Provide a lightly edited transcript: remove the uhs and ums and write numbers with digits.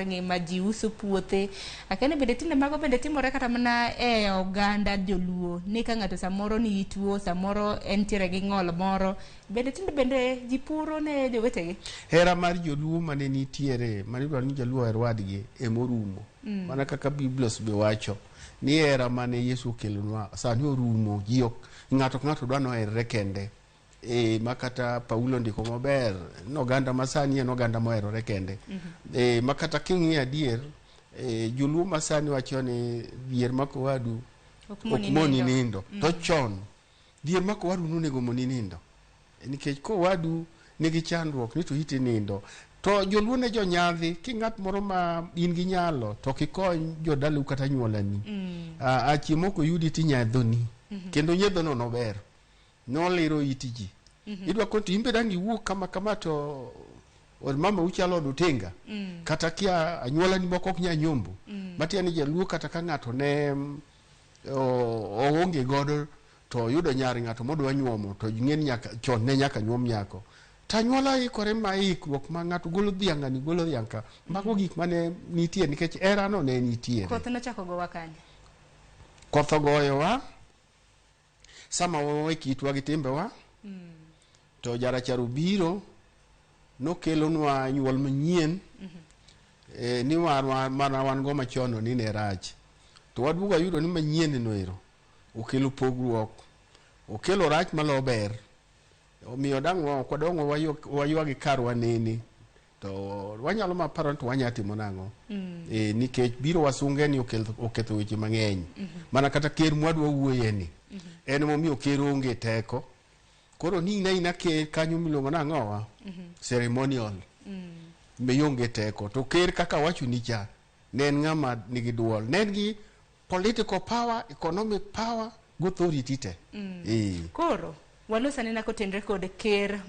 Ngima ji uso puothe. Akia ni bende tinde mago bende timore kata mana e oganda joluo ni ka ng'ato samoro nigi tuo, samoro entiere gi ng'ol moro, bende tinde bende ji puro ne jowetegi? Hera mar joluo mane nitiere mane idwaro ni jaluo oher wadgi emorumo. Mana kaka Biblos be wacho ni hera mane Yesu okelonwa sani orumo. Ji ok ng'ato ka ng'ato dwa noherre kende. E, ma kata Paulo ndiko maber ni oganda masani en oganda moherore kende. E, ma kata king'iyo adier e, joluo masani wacho ni dhier mako wadu Ok ok moni moni nindo. nindo. To chon dhier mako wadu nonego moni nindo. Nikech kowadu nigi chandruok ni to iti nindo. To joluo ne jonyadhi, ki ng'at moro ma in gi nyalo to ok ikony jodalau kata anyuolani. Mm. Chieng' moko oyudi tinyadhoni. Kendo nyiedhono nober. Noliro it ji. Idwa koni to in be dang' iwuog kama kama to od mama uchalo od otenga. Kata kia anyuolani moko ok nyal nyombo. Matiende ni jaluo kata ka ng'ato ne oonge godo to oyudo nyar ng'ato modwa nyuomo to ng'e ni nyaka chon ne nyaka nyuom nyako. To anyuola ikore ma ikruok ma ng'ato golo dhiang' ng'ani golo dhiang' ka. Mago gik mane nitie nikech hera no ne nitiere. Koth nochako gowa kanye? Koth ogoyowa sama wawe kitwa gi timbewa to jarachar obiro nokelonwa nyuol manyien ni mana wan go machon ni ne rach to waduogo wayudo ni manyien no ero okelo pogruok okelo rach malo ber omiyo dang' ok wadong' waywagi karwa nene to wanyalo ma paro ni to wanya timo nang'o nikech biro wasunge ni oketho weche mang'eny mana kata ker mwadwa wuoye ni en momiyo ker onge teko koro ni ina ina ker kanyo miluongo nang'owa ceremonial be onge teko to ker kaka wachoni cha ne en ng'ama nigi duol ne en gi political power economic power gi authority te Koro walos anena kotenre kod ker.